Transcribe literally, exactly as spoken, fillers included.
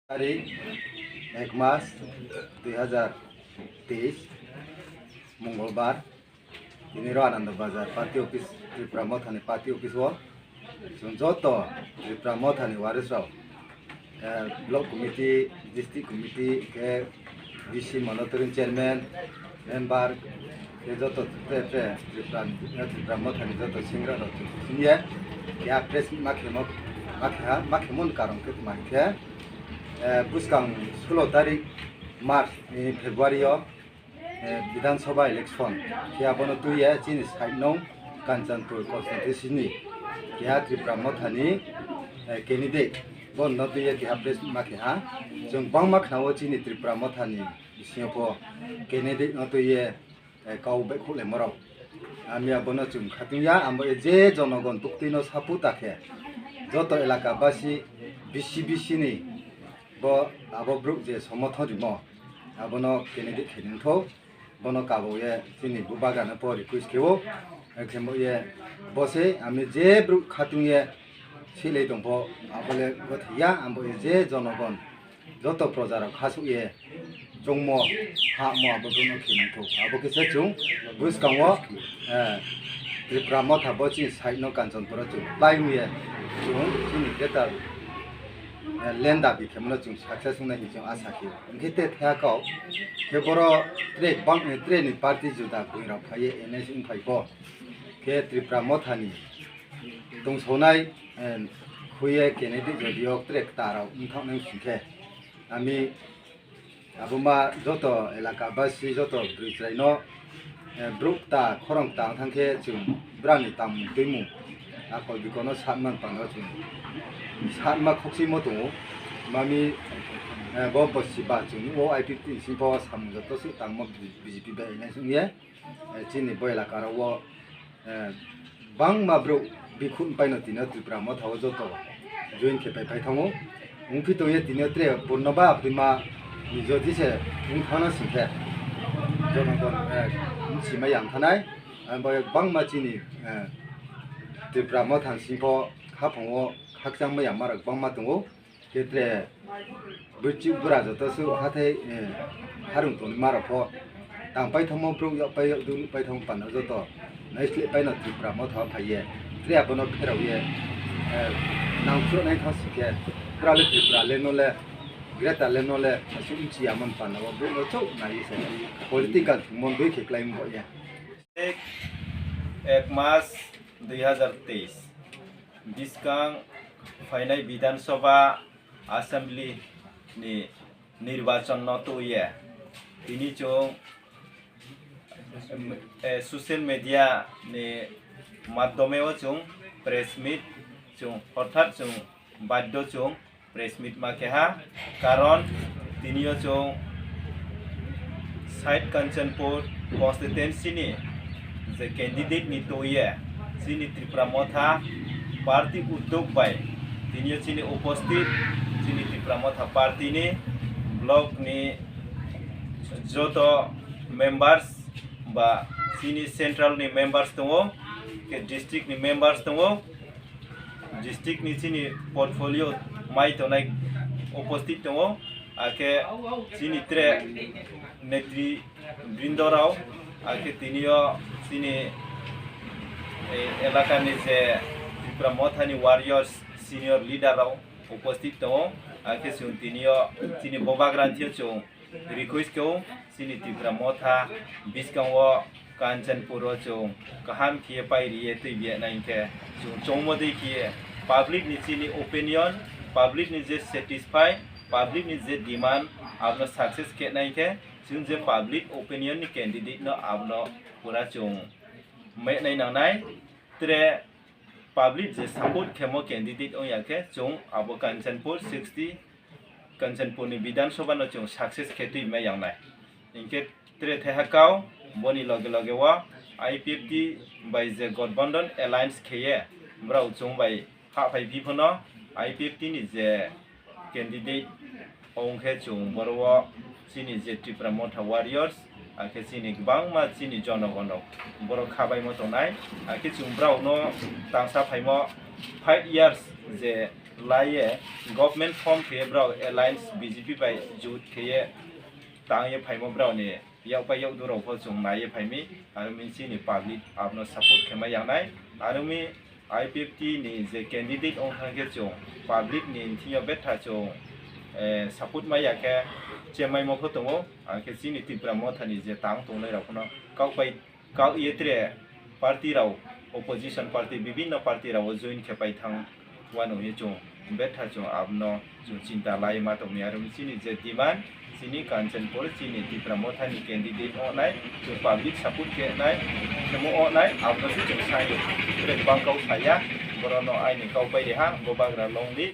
Tarik ek mas dui hazar teis, Mongolbar, tini ro Ananda Bazar party office, Tripura Mothani party office o chwng joto Tripura Mothani warisrok, eh, block committee, district committee, khe D C monitoring chairman, member, khe joto tre tre Tripura, Tripura Mothani joto singra rok chwng siniya. Keha press ma khemo, ma kha, ma khemo ni karon khe tma khe, eh, bwskang sulo tarik March, eh, February o, eh, Bidhan Sabha election khe abono twiya chini side nong Kanchanpur constituency ni keha Tripura Mothani, eh, candidate bo no twiya keha press ma khe ha. Chwng bangma khna o chini Tripura Mothani bisingo pho candidate no twiye, eh, kau bai khulai morok. Ami abono chwng khatungya, amo je jonogon tuktwi no sapu ta khe joto elaka basi B C B C ni bo abo brouh je somothon rimo abono candidate khe nungtho, bono kabo ye chini bubagra no po request khe o, eh, khe mo ye bo se ami je brouh khatung ye silei tongpho abole gothiya, amo ye je jonogon joto proja rok khasuk ye chongmo hamo abo bono khe nangkho. Abo khe se chwng bwskango, eh, Tripura Motha bo chini side no Kanchanpur o chwng plai wngye chwng chini greater, eh, land dabi khe mano chwng success wngnai hinwi chwng asa khe. Hwnkhe te thaya kok khe boro tre bang, tre ni party juda bwrwi rok phaiye N S wng phai bo khe Tripura Motha ni tongsaunai, eh, khuye candidate jodi o tre kwta rok wngthoknai wngkhe. Ami abo ma joto elaka basi joto bwrwi chwraino, eh, brouh ta khorang ta wngthang khe chwng brani tangmung twimung akol bikono satman pano chwng satma khokchimo tongo. Mami, eh, bo bosi ba chwng o I P F T ni singpho samung joto se tangma B J P bai nai wngye. Eh, chini bo elaka rok o, eh, bangma brouh bikhuk paino tino Tripura Motha o joto join khe pai pai thango. Wngphi tongye tino tre Purnoba Abdima ni jodi se wng thana singkhe jonogon, eh, wngsi ma yang thanai. Ang bo bangma chini, eh, Tripura Motha ni singpho haphang o khakchang ma yang ma rok bangma tongo. Khe tre bwchwk bwra joto se hathai, eh, harung tongma rok pho tang paithangma brouh yok pai yok duk nuk paithangma panda joto naisleh paino Tripura Motha o phaiye tre abono pherao ye, eh, nangphru naithok sikhe pura le Tripura le no le greater le no le aswk wngchi ya man panda o brouh no chouh nai se political thwngmung dui khe klai wng bo ya. Ek, ek mas dui hazar teis. Bwskang phainai Bidhan Sabha Assembly ni nirbachon no twiye tini chwng, eh, social media ni madhyome o chwng press meet chwng horthat chwng baddo chwng press meet ma keha, karon tini o chwng side Kanchanpur constituency ni je candidate ni twiye chini Tripura Motha party uddog bai tini o chini uposthit chini Tripura Motha party ni block ni joto members ba chini central ni members tongo, ke district ni members tongo, district ni chini portfolio mai tongnai uposthit tongo, akhe chini tre netri brindo rok, akhe tini o chini, eh, elaka ni je Tripura Motha ni warriors senior leader rok uposthit tongo, akhe chwng tini o chini bobagrantio chwng request khe o chini Tripura Motha bwskango Kanchanpur o chwng kaham khe pai riye twi biya nai hinkhe chwng chongmo dei khe public ni chini opinion, public ni je satisfy, public ni je demand abono success khe nai hinkhe chwng je public opinion ni candidate no abono pura chwng menai nangnai. Tre public je support khemo candidate wngya khe chwng abo Kanchanpur sixty Kanchanpur ni Bidhan Sabha no chwng success khe twi ma yangnai. Hinkhe tre thaiha kau boni loge loge o I P F T bai je Gathbandhan alliance kheye borok chwng bai ha phai phi phano I P F T ni je candidate wngkhe chwng boro o chini je Tripura Motha warriors, akhe chini kwbangma chini jonogon rok borok khabaimo tongnai, akhe chwng borok no tangsa phaimo five years je Laiye government form khe brao alliance B J P bai jut khe tangye phaimo brao ni yakpai yakdu rao pho chung naiye phaimi, aro mi chini public abno support khe ma yangnai, aro mi I P F T ni je candidate ong thang khe chung public ni thing yo betha chung, eh, support ma ya khe chemai mo pho tongo, akhe chini Tipra Motha ni je tang tongnai rao pho no kau pai kau ye tre party rao, opposition party, bibinno party rao join khe pai thang wano hi chung betha chung abno chung chinta lai ma tongmi, aro chini je demand, chini Kanchanpur, chini Tipra Motha ni candidate ongnai, chung public support khe nai, khemo ongnai, abno se chung sanyo. Tre bang kau saya, boro no aini kau pai reha, bo bagra long di.